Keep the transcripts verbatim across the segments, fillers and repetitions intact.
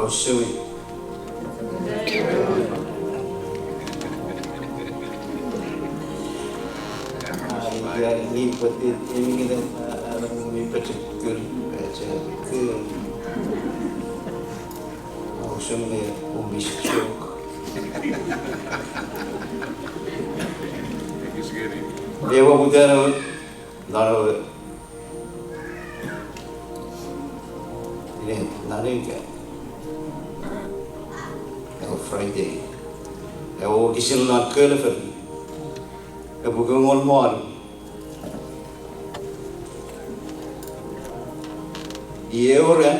Osumi. Ai, ia, ni pwete, ni ngene, a, a, mi pechekul, pechekul. Osumi ne umis chok. Ewe putano, nano, ine, nano ika. Ewe Friday. Ewe wokisin lon Kelefel. Epuku engol me wanu. Iei ewe ran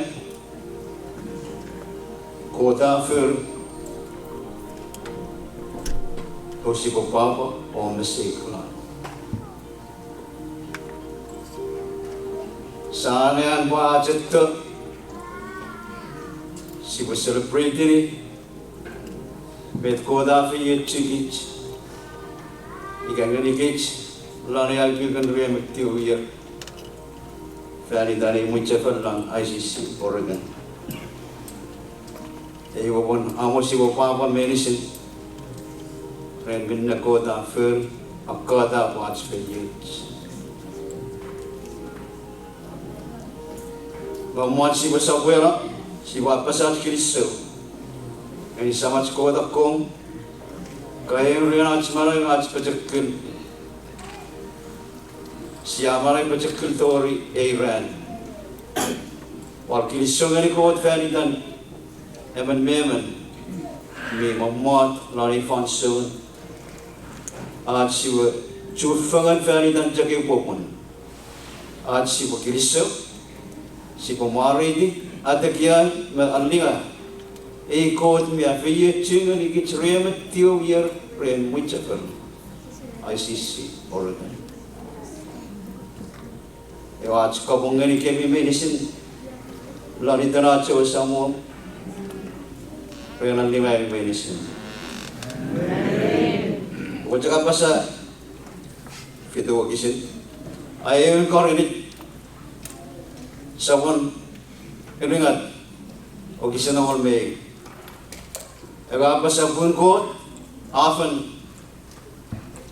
Kot a fori, o sipwe pwapwa o mesei kuna. Sa anean pwe a chok to, sipwe celebrate-ini met Kot a feiochukich ika ngenikich lon ei ukukun rue me tiu ier fan itan ei mwichefel lon I C C Oregon. Ei wepwon amo sipwe pwapwa meinisin ren minne Kot a fori, a Kot a pwach feioch. Nge mwan sipwe sopweno, sipwe apasa ach kinisou ngeni Samach Kot akkom, kaeo ren ach manau me ach pochokun. Sia manau pochokun tori ei ran. Pwal kinisou ngeni Kot fan itan emon me emon mi mommot lon ei fansoun. Ach sipwe chufengen fan itan chok ei popun. Ach sipwe kinisou, sipwe mwareiti, atekia me alinga ei Kot mi a feiochu ngenikich rue me tiu ier ren mwichefel I C C Oregon. Ewe ach kapong ngenikemi meinisin lon iten ach ewe Samon ren an nimaemi meinisin. Ua chok apasa fitu wokisin. Aewin Korint sopun unungat, wokisin engol me ew. Ewe a apasa pun Kot a fen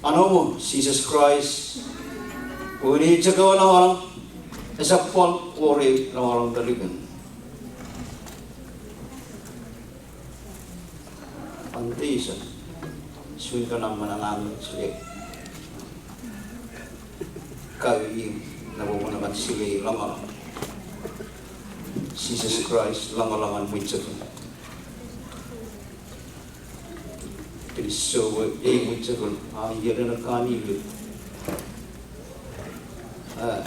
anomu Jises Kraist pwe i chok ewe nongonong, esap pwal wor eu nongonong me lupwen. Foundation. Usun kana manangan chile. Kawi na popun amat silei longolong. Jises Kraist longolongon mwichefel. Kinisou ei mwichefel a ierena kaniwe. A,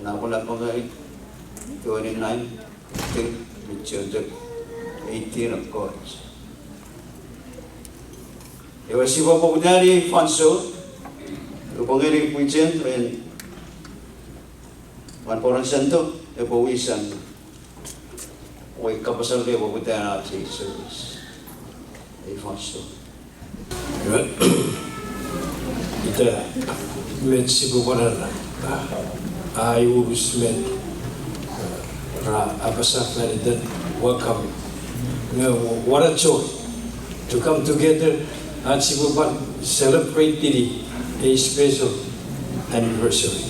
napanapangai twenty-nine, eighteen, mi chonchok eighteen ekkoch. Ewe sipwe poputani ei fansoun, upwe ngeni pwichen ren Van Poren Sento epwe wisan we kapasan le poputani ach ei service ei fansoun. Ita met sipwe pwan era, a, iwe pis met, a, ra apasa fan iten welcome. Nge what a joy to come together ach sipwe pwan celebrate-ini ei special anniversary.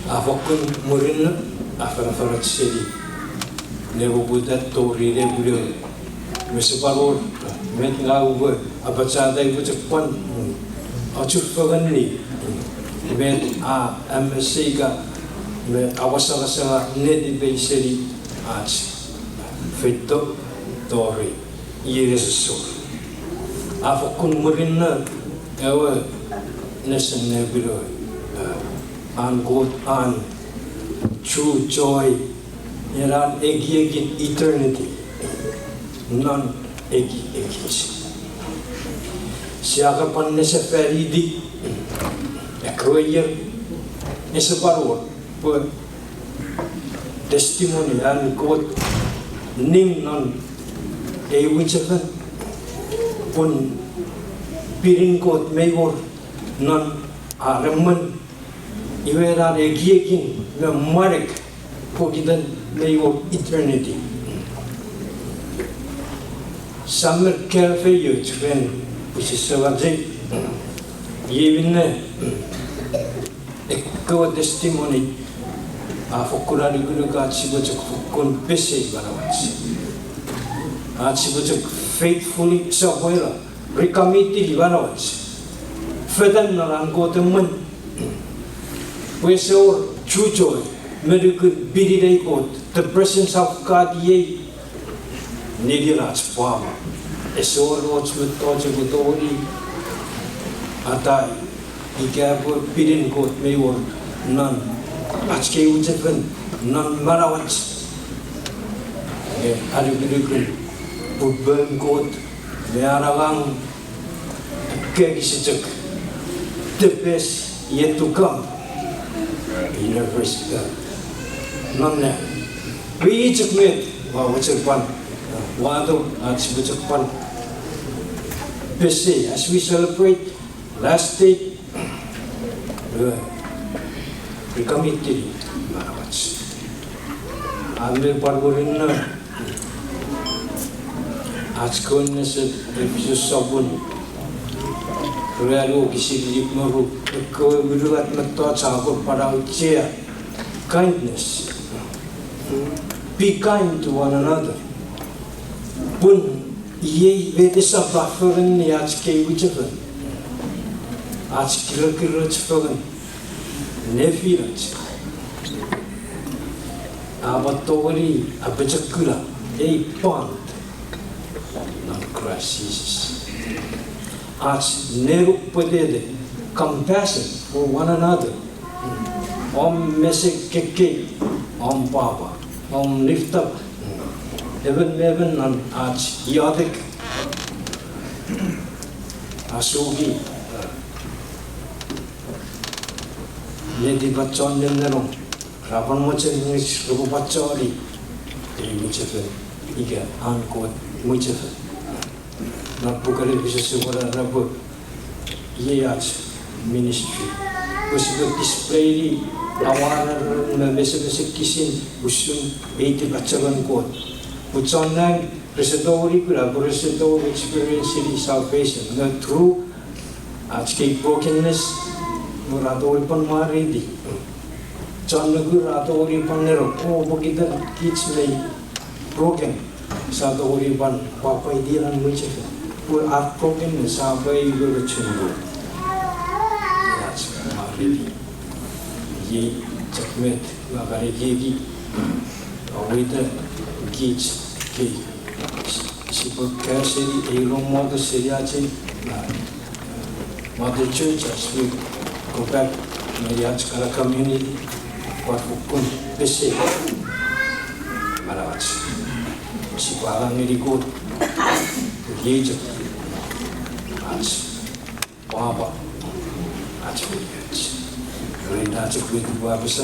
A fokkun murinno, a fanafanach seni nepoputan tori nepwinei, me ese pwan wor met ngang upwe apachata, upwe chok pwan achufengeni met a ameseka me awasangasanga netipei seni ach feito tori iei nesosor. A fokkun murinno ewe nesen nepwinei, an Kot an true joy, ena ekiekin eternity non ekiekich. Sia kan pwan nesefaniti ekkewe ier, ese pwan wor pwe testimony an Kot ning non ei mwichefen, pun pinin Kot mei wor non ar emwen, iwe ena ekiekin me mwanek pokiten mei wor eternity. Sia men kaeo feioch ren pwisin sewachei. Iei minne ekkewe testimony a fokkun alukuluk ach sipwe chok fokkun pesei manauach. Ach sipwe chok faithfully sopweno, recommit-ini manauach. Fetan non an Kot emwen. Pwe ese wor true joy, me nukun pinin ei Kot, the presence of God iei. Nenien ach pwapwa. Ese wor och mettoch epwe tongeni atai ika epwe pinin Kot mei wor non ach kei mwichefen, non manauach. Nge alukulukun pwe poun Kot me an angang, kekisichok, the best yet to come. University. Non na, pwe i chok met ua mochen pwan, uh, wato ach sipwe chok pwan pesei as we celebrate last day, uh, recommit-ini manauach. A men pwan murinno ach kewe nesen Efisus sopun ruanu wokisin inik me ru, ekkewe unungat mettoch a kon pwan auchea, kindness. Be kind to one another. Pun iei met esap a fengeni ach kei mwichefen, ach kirekiroch fengen nefinach. A pwan tongeni apochokuna ei bond non Kraist Jises. Ach nenuk pwetete, compassion for one another. Om mesekekkei, om pwapwa, om lift up emon me emon non ach iotek, asuki netipan chon nennenong, ra pwan mochen nge repwe pwan choni ei mwichefen ika an Kot mwichefen. Non puken Efisus epwe era pwe iei ach ministry, pwe sipwe display-ni awangerou me mesemesekisin usun ei tipachemen Kot. Pwe chon nang rese tongeni kuna, pwe rese tongeni experience-ini salvation nge through ach kei brokenness, nge ra tongeni pwan mwareiti. Chon nuku ra tongeni pwan neno, o, pokiten kich mei broken, sia tongeni pwan pwapwaiti ena mwichefen. Pwe ar brokenness a pwei iwe rochun Kot. Ach mwareiti. Iei chok met ua kan ekieki, a weita kich kei sipwe kaeo seni ei role model seni ach ei, uh, mother church, as we go back ngeni ach kana community, pwan fokkun pesei manauach. Sipwe angang ngeni Kot, iei chok ach pwapwa, ach feioch. Ren ach chok witiwapisa.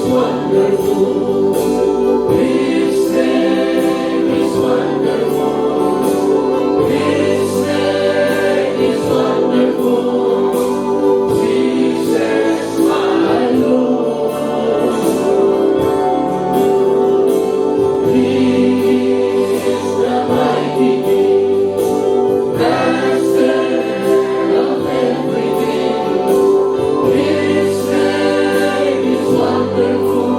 Wonderful. His name is wonderful. His name is wonderful. Jesus, my Lord. He is the mighty King, Master of everything. His name is wonderful.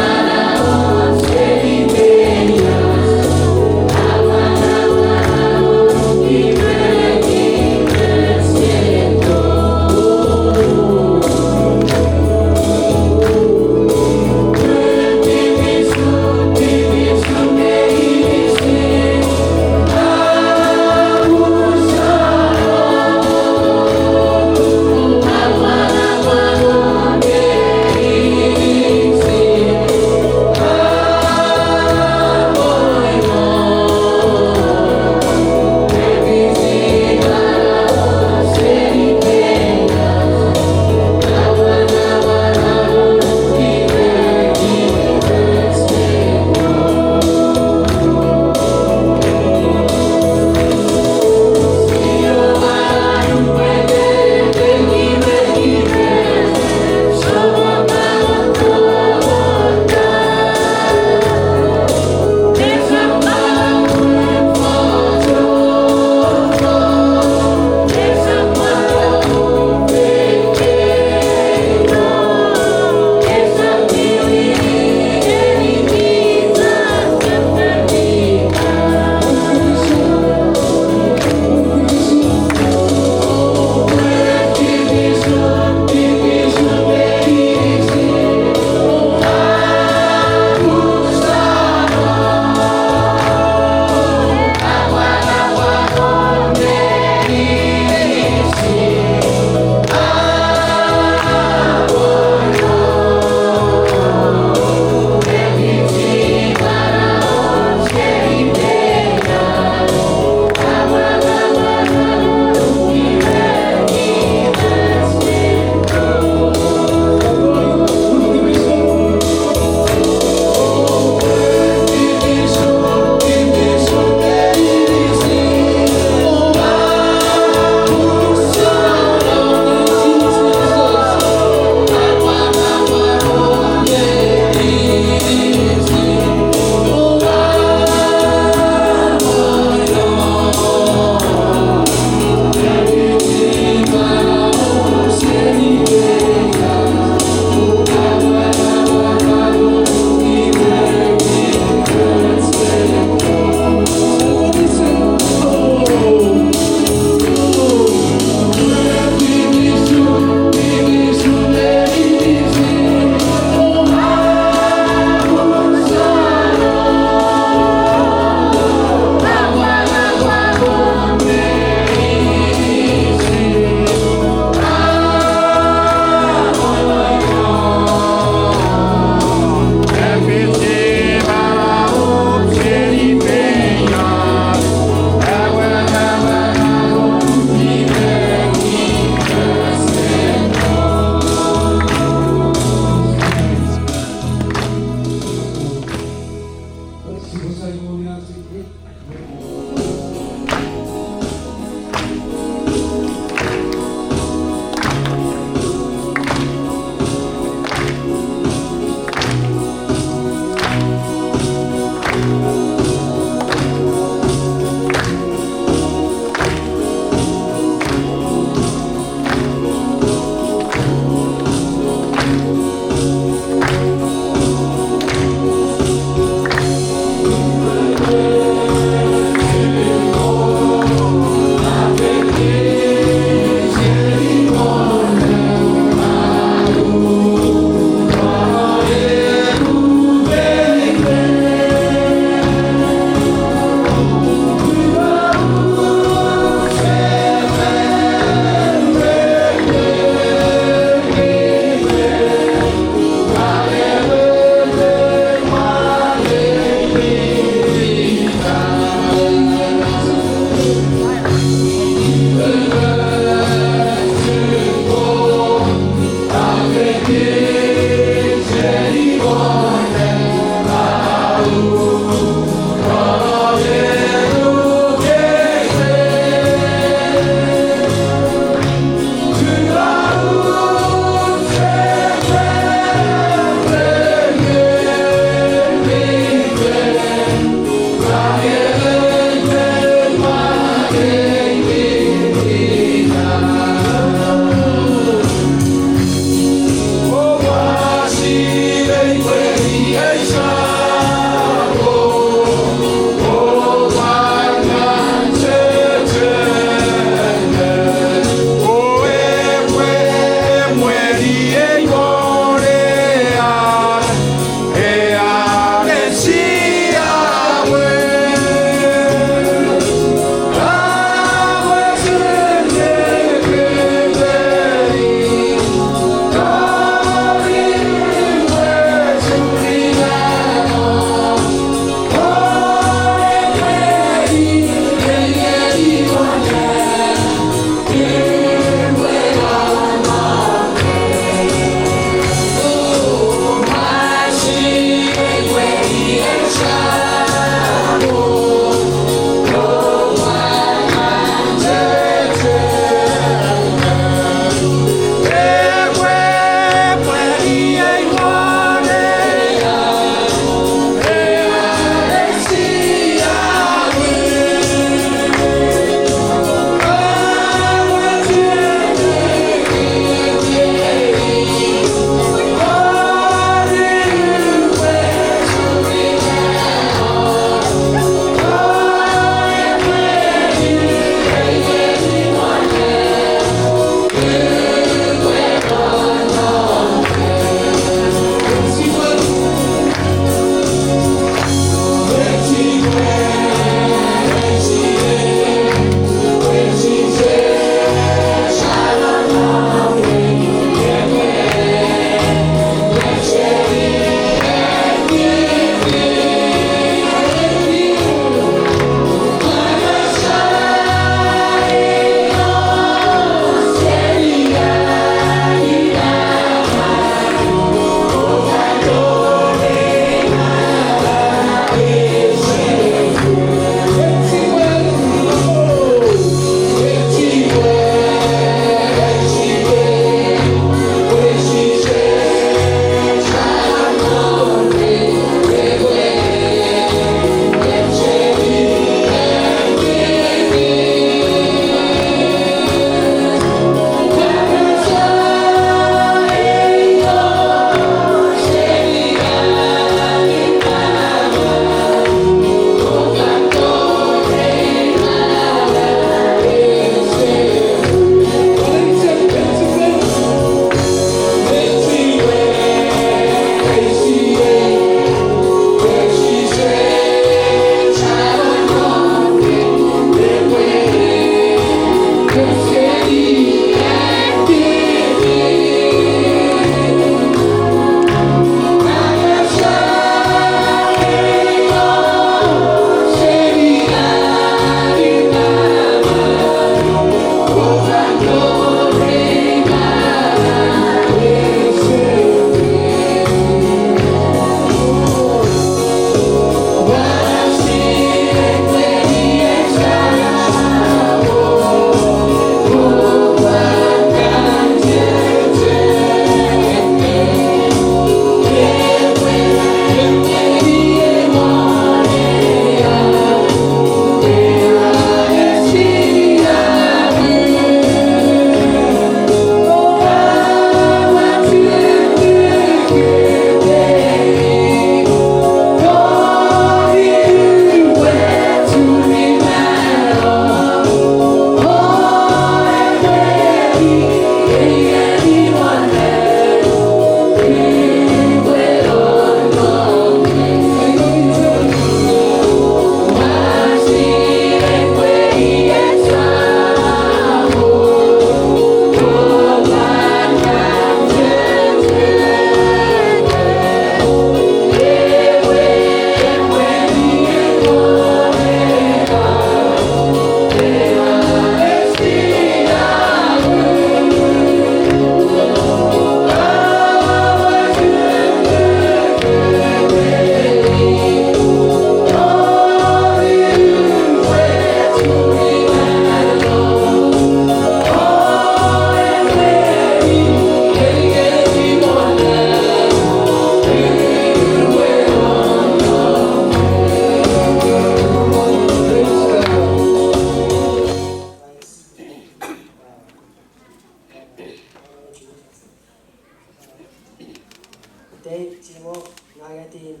Tei chimo ngangatin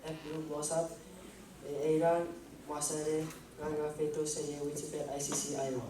eplu mosap, e, eiran masane ngang ua feito seni ewe mwichefen I C C Iowa.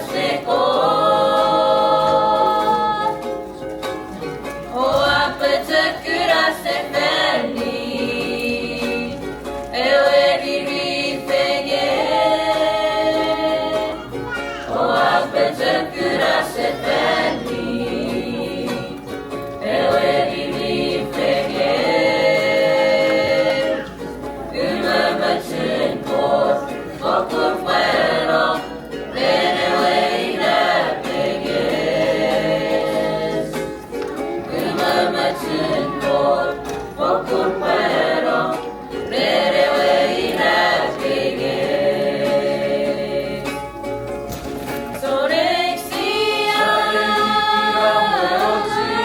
Seko. Oua pochokun sefani ewe riri fengen. Oua pochokun sefani ewe riri fengen. Ua mochen Kot fokkun pwano ren ewe irapenges. Ua mochen Kot fokkun pwano ren ewe irapenges. Souneng sia, sia ochi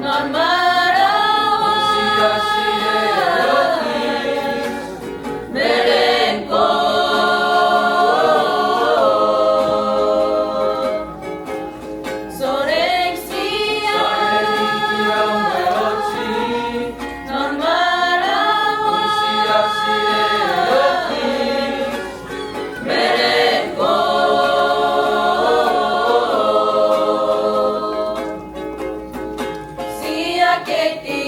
non manauach, sia sinei me ren Kot. Souneng sia, sia ochi non manauach, sia sinei me ren Kot. Sia keti,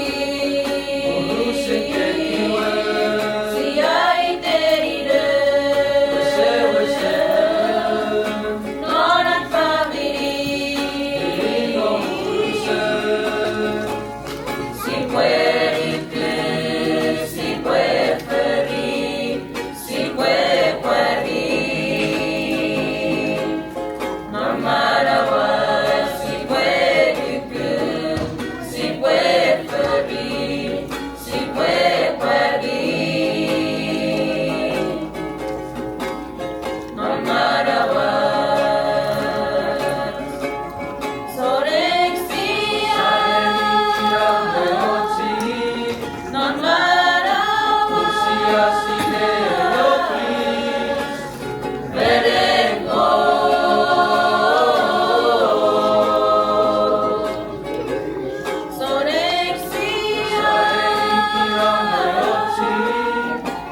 sia iteni, non an famini. Sipwe nuku, sipwe fori, sipwe pwari. Non manauach sipwe nuku, sipwe fori, sipwe pwari. Non manauach. Souneng sia, sia ochi non manauach, sia sinei me ren Kot. Souneng sia, sia ochi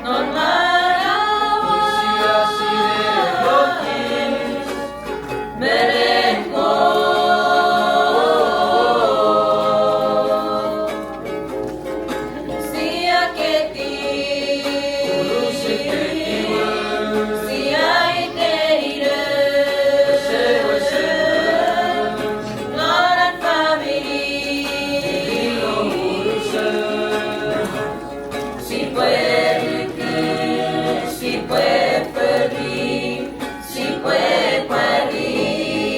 non manauach, sia sinei me ren Kot. Sia keti, sia iteni, non an famini. Sipwe nuku, sipwe fori, sipwe pwari.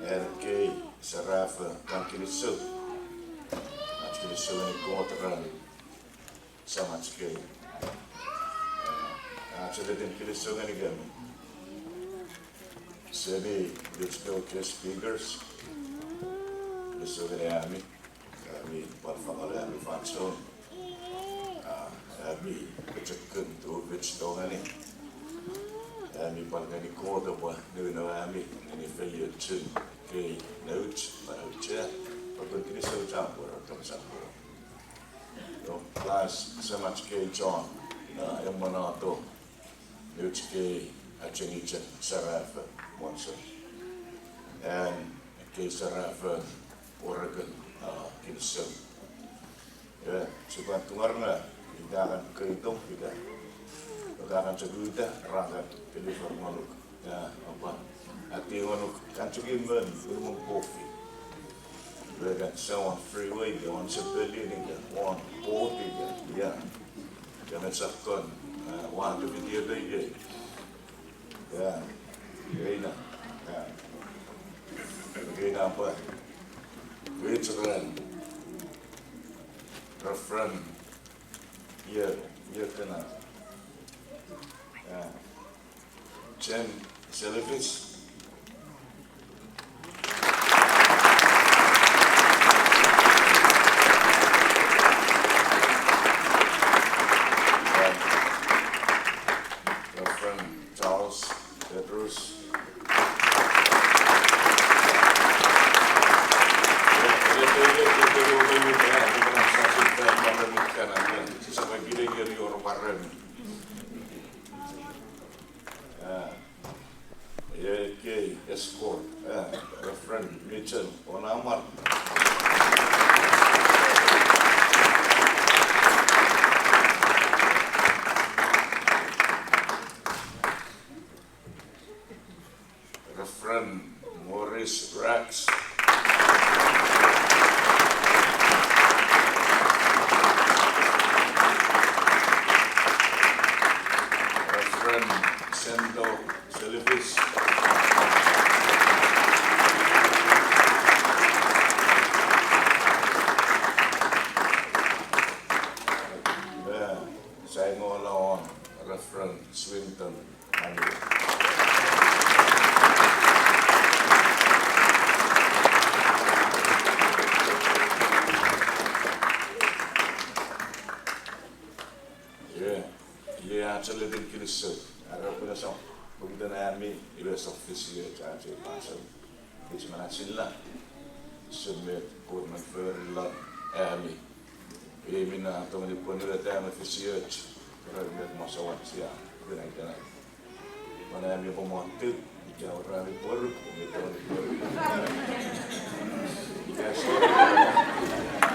Ekkei serafo kan kinisou. Ach kinisou ngeni Kot ren Samach kei. Ach ennetin kinisou ngenikemi seni nouch kewe guest speakers. Kinisou ngeni ami, ami pwal fangalo ami fansoun. A, ami pochokun tufich tongeni ami pwal ngeni Kot epwe niwin ami ngeni feiochun kei nouch, pwan auchea, pokun kinisou chapur, kapas chapur. Class, Samach kei chon, a, emwenato nouch kei achengicheng serafo Monson. An ekkei serafo Oregon, a, kinisou. E, sipwe tungor nge ika kan keitou ika, ika kan chok uta, ra kan deliver ngonuk. A, oupwe ati ngonuk kan chok imwen, imwen kofi. Iwe kan sa won freeway ika won civilian ika won boat ika, ia, ika men sokkun, a, wato fiti epwe iei. Ia, ina, ia, ina pwe, wich ran, Reverend, ia, ia kena, ia, Chen Selifis. Reverend Charles Petrus. Sisap kile ngeni oro parem. Ia, ekkei escort, a, Reverend Mitchell Onamar. Reverend Morris Rax. Reverend Sendo Selifis. Ia, saingola won Reverend Swinton. Ie, ie, ach ennetin kinisou. Are pwe esap, pokiten ami, iwe esap fisioch ach ei fansoun. Kich manasin la, usun met Kot mi fori lon ami. Ei minne a tongeni pwonueta me fisioch ren met masouach sia kuna ikenai. Mwen ami pwe mottu, ika wor ami pworuk, mi tongeni pworuk. Ika sia,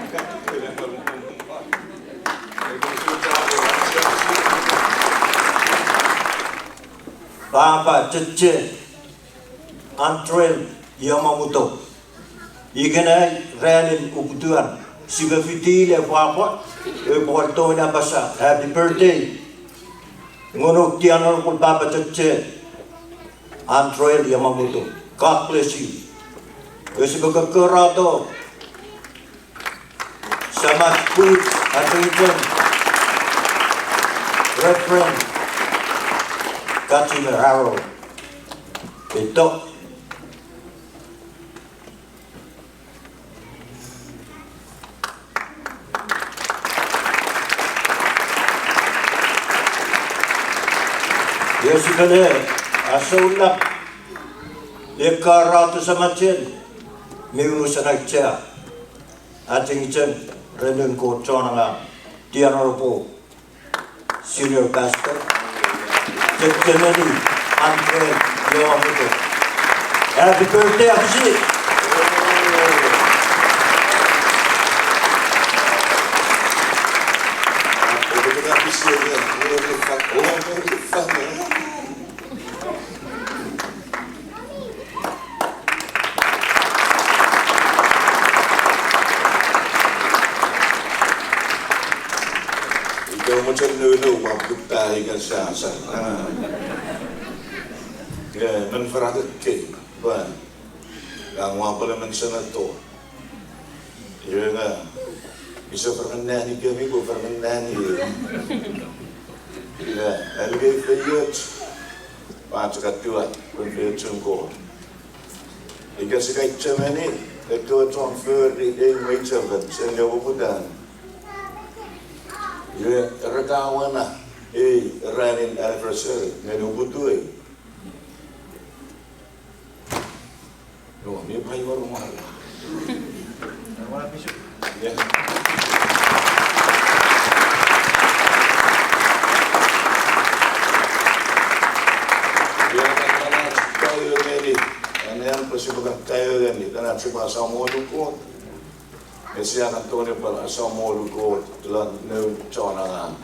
ika, Papa Cheche Antrel Yamamoto. Ikenai ranin uputiwan, sipwe fiti le pwapwa, epwe pwal tongeni apasa happy birthday ngonuk the Honorable Papa Cheche Antrel Yamamoto. God bless you. Ese pwe kokkorato Samach pwich achengicheng Reverend Kachime Harold. Ito. Ese pwe le asoulap le kokkorato Samachel mi unusen auchea. Achengicheng ren noun Kot chon angang, the Honorable Senior Pastor Chechemeni Antrel Yamamoto. Happy birthday, Apisi. Ika mochen nounou, ua kutta ika sasa. Ah. Ke men faratekei, ba. Ngang ua pwal emon senator. Iwe ngang use feren nani kemi pwe feren nani. Iwe, alikei feioch, ua chok etiwa ren feiochun Kot. Ika sia chechemeni ekkewe chon fori ei mwichefen seni ewe poputan, iwe, ra kawena ei ranin anniversary ngeni uputiw. No, mi pwan iwe rumar. Iwe, ena ach kaeo ngeni, ena an pwe sipwe kaeo ngeni, ena ach sipwe asamolu Kot. Nge sia kan tongeni pwan asamolu Kot lon noun chon angang.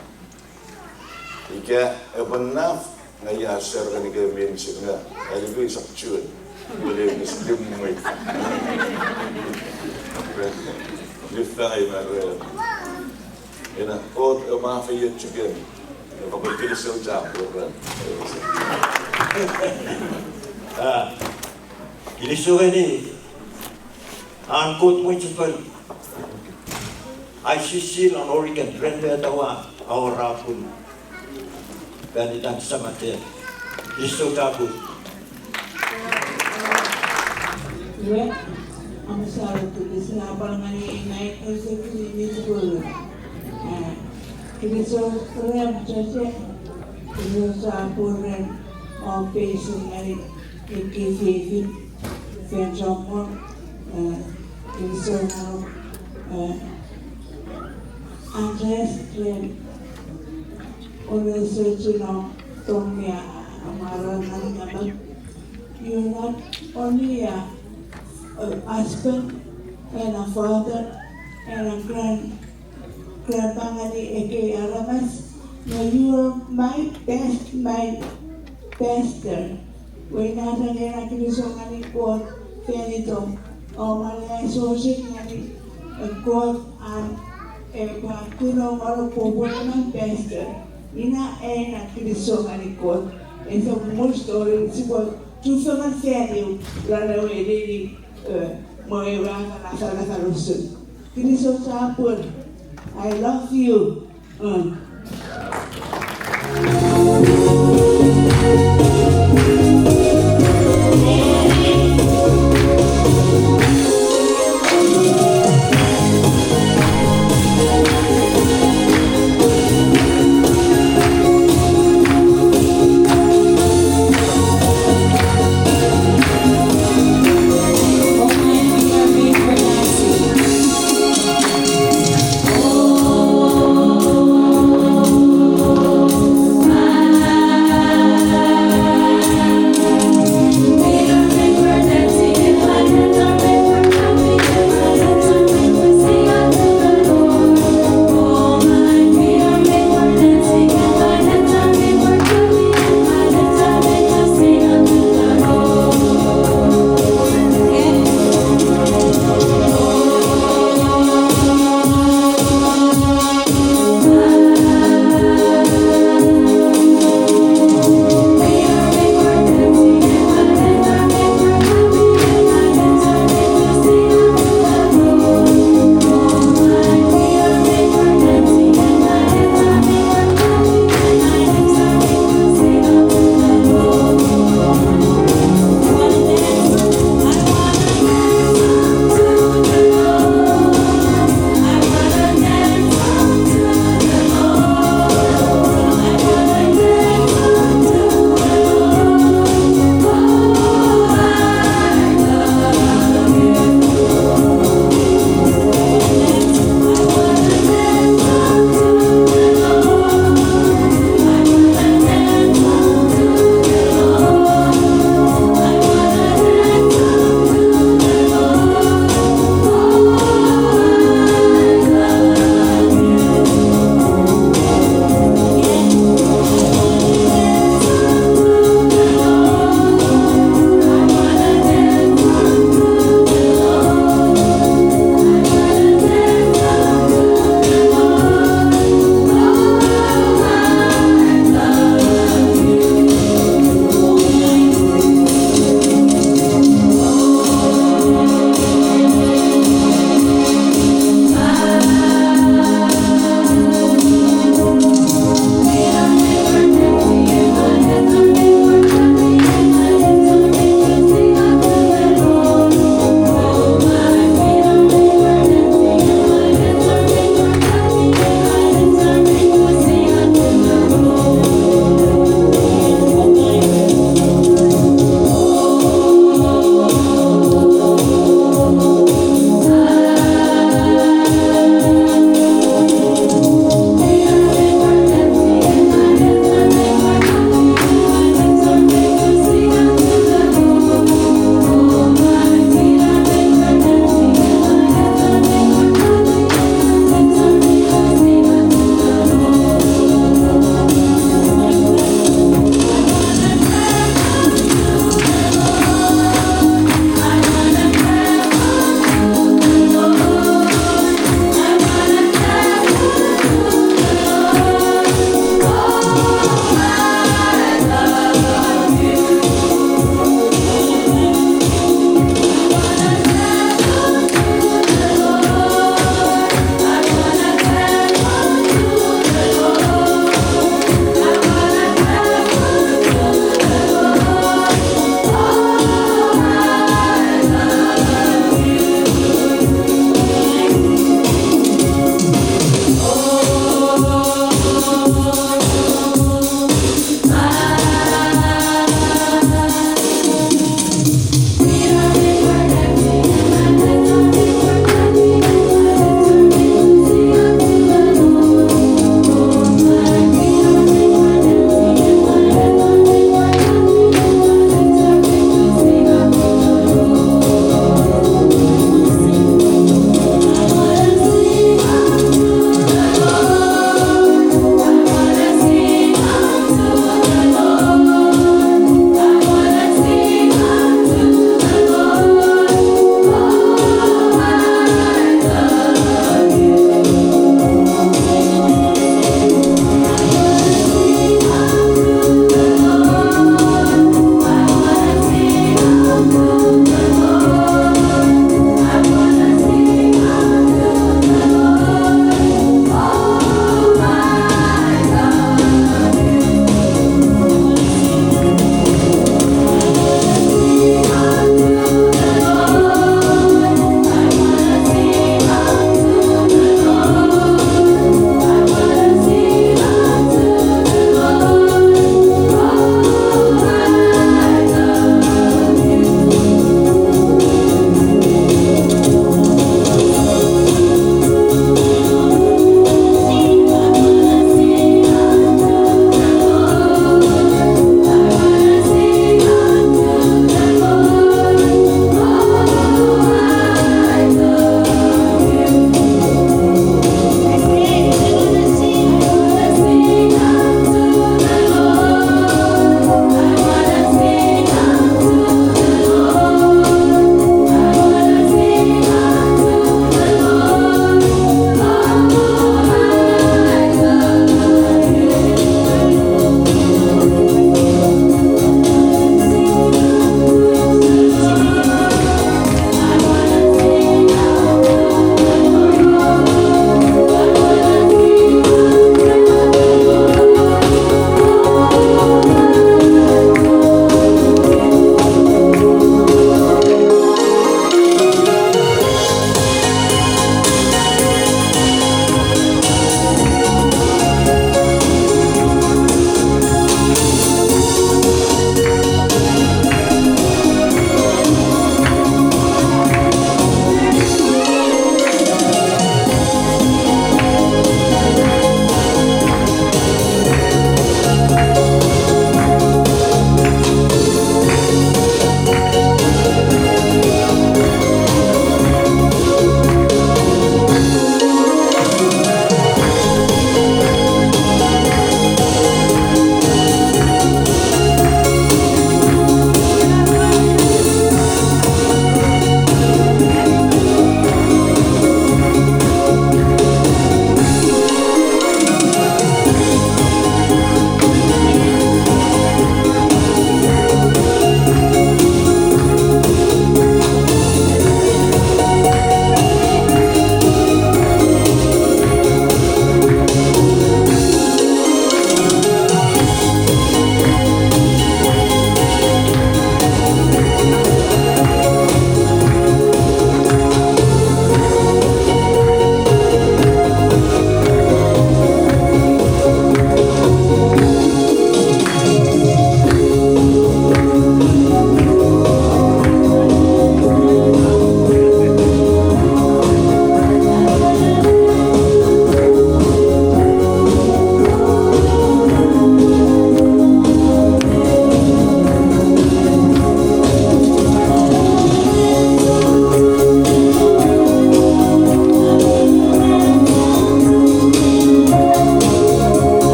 Ika epwe naf, nge ia ser kan ike meinisin nge alikui sak chuen. Wele nge slim weight. Nifang ei mare. Ena Kot epwe afeiochu kemi. Epwe kinisou chapur ren. Ah, kinisou ngeni an Kot mwichefen I C C lon Oregon ren met aua awora pun fan itan Samate. Kinisou chapur. Iwe, amusalo kinisou chapur ngeni nai ese kini miskulu. Eh, kinisou rem chechek, kinisou chapur ren om peisin ngeni ikkei fefin, fen chommong, eh, kinisou ngeni, eh, Andres ren onesechuno tong mi amwarar ngeni ngamot. You not only a, a husband and a father and a grand, grandpa ngeni ekkei aramas, no, you are my best, my pastor. Weina ren ena kinisou ngeni Kot fan itom. Om aleasochis ngeni, eh, Kot an epwe kuno ngeni pwe epwe emon pastor. Ina ena kinisou ngeni Kot. Ese much story, sipwe chufengen fan eu, lon ewe neni, eh, mwo ewe anganafalafal usun. Kinisou chapur. I love you.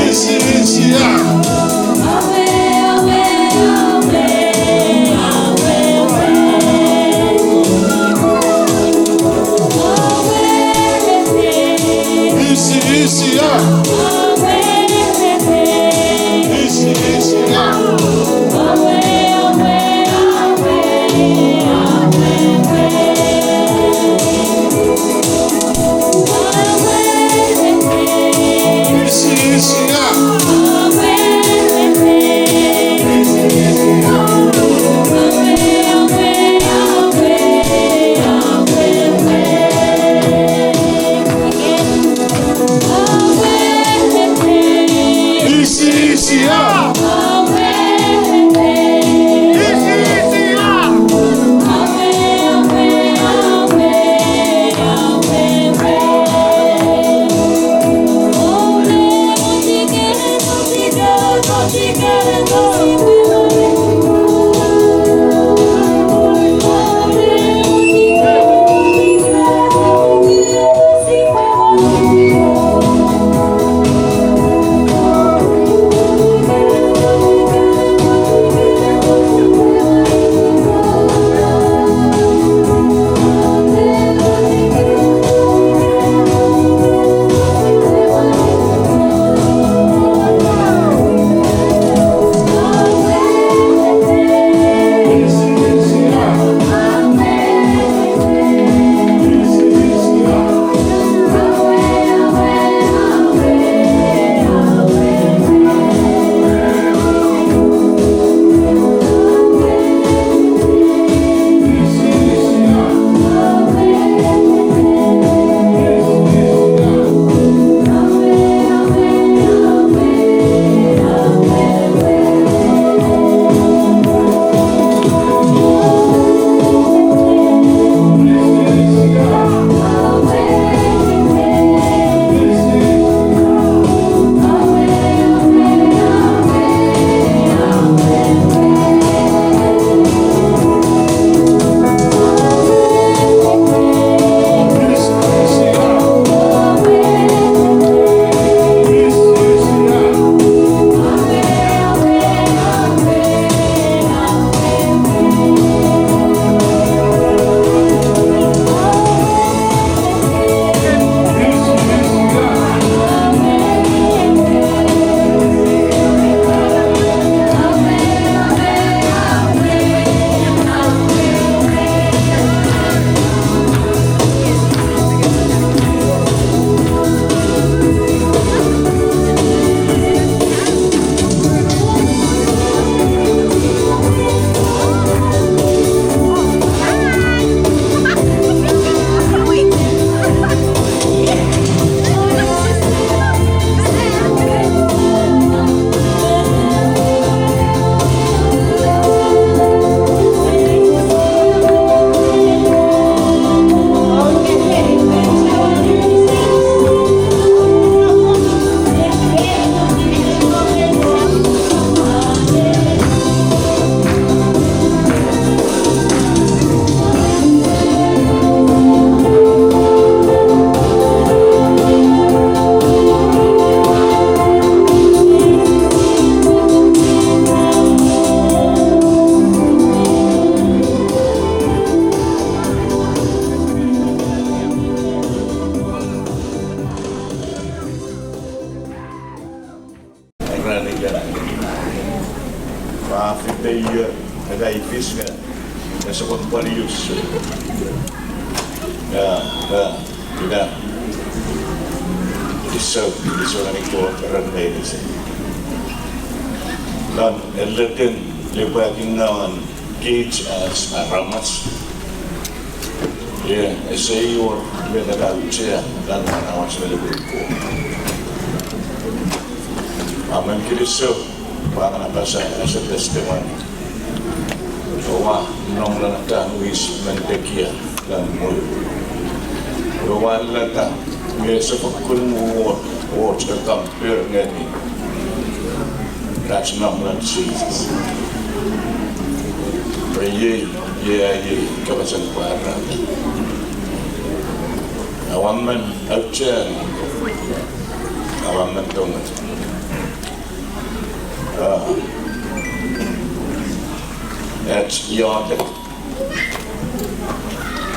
Isi, isi, a. Isi, isi, a. Isi, isi, a. Ua fite ie, ega ifis nge, ese kon pwal ius. Ya, ya, ina. Kinisou, kinisou ngeni Kot ren meinisin. Lon elletin lepwakingawan kich as aramas. Ie, ese wor met epwe auchea lon manauach me lipwen Kot. Amen, kinisou, pwan apasa as a testimony. Oua nom lon etan wis men tekia lon muu. Oua leta, nge ese fokkun wor, wor chok compare ngeni ach nom lon Jises. Pwe iei, iei, iei kapasen pwarata. Aua men auchean, aua men tonget. Ah, ach iotek.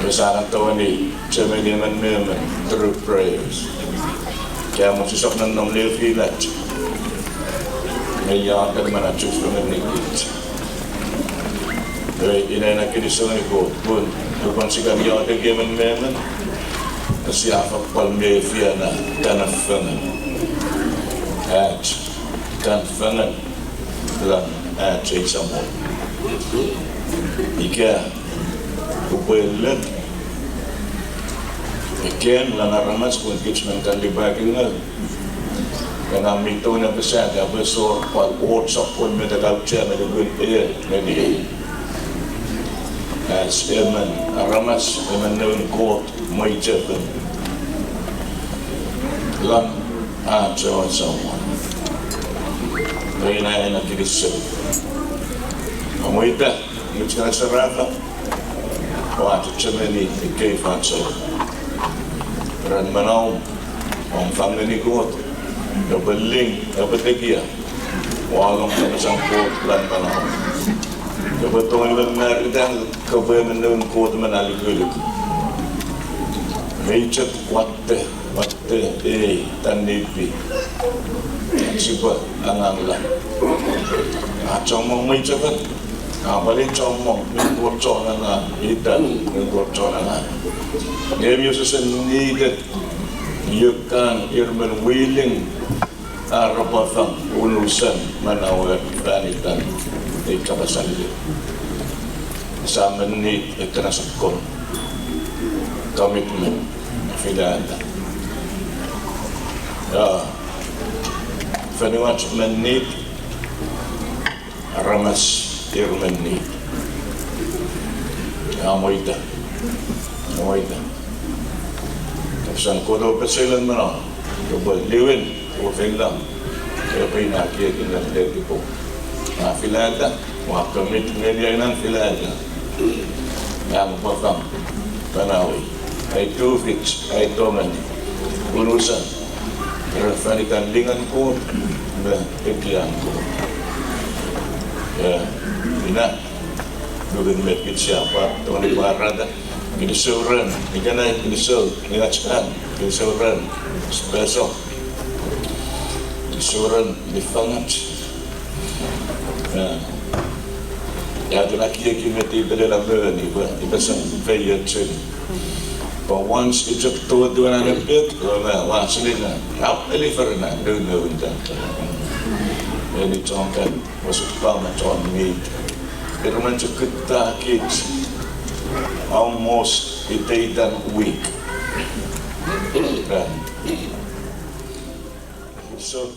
Sia kan tongeni chemeni emon me emon through prayers. Ika mwo sisap nonnom lefilach, me iotek me ach chufengen ngeni kich. Iwe ina ena kinisou ngeni Kot pun nupwen sia kan iotek emon me emon, sia fakkun mefi ena kan fengen, ach kan fengen lon ach ei Samon. Ika upwe let eken lon aramas pun kich men kan lipakingau, ena mi tongeni apasa ika pwe esor pwal och sokkun met ika auchea me lukun e ngeni ei. Ach emon aramas, emon noun Kot mwichefen lon ach Samon. Ina ena kinisou. Amwo ita, kich kana serafo, oua chechemeni ekkei fansoun ren manauom, om fang ngeni Kot, epwe ling, epwe tekia, oua long kapasen Kot lon manauom. Epwe tongeni mamarita, kopwe emon noun Kot mi alukuluk. Mei chok watte, watte ei tanipi, sipwe angang lon ach chommong mwichefen. A pwal ei chommong mi Kot chon angang, ita mi Kot chon angang. Nge mi wesewesen needed, iwe kan ir men willing ar repwe fang unusen manauer fan itan ei kapas allim. Sia men need ekkena sokkun commitment, filata. Fonuach men need, aramas ir men need. Amwo ita, amwo ita, kapasen Kot epwe pesei lon manauom, epwe liwin, epwe feila, epwe ina ekiekin letipo. A filata, ua commit ngeni ai nan filata, ngang upwe fang, fanawei, ai tufich, ai tongeni, unusan, ren fan itan lingen Kot me tekian Kot. Ina nukun met kich sia pwan tongeni pwarata. Kinisou ren ikenai, kinisou ren ach kan, kinisou ren special, kinisou ren lifangach. Ua tongeni ekieki met ipwe lela moni pwe ipwe sen feiochun. Pwe once i chok totuan an epet, ua, ua silina, ap eli ferena, no, no, ita. Eni chon kan, osupwang me chon meat. Ir men chok kutta kich almost iteitan week. So,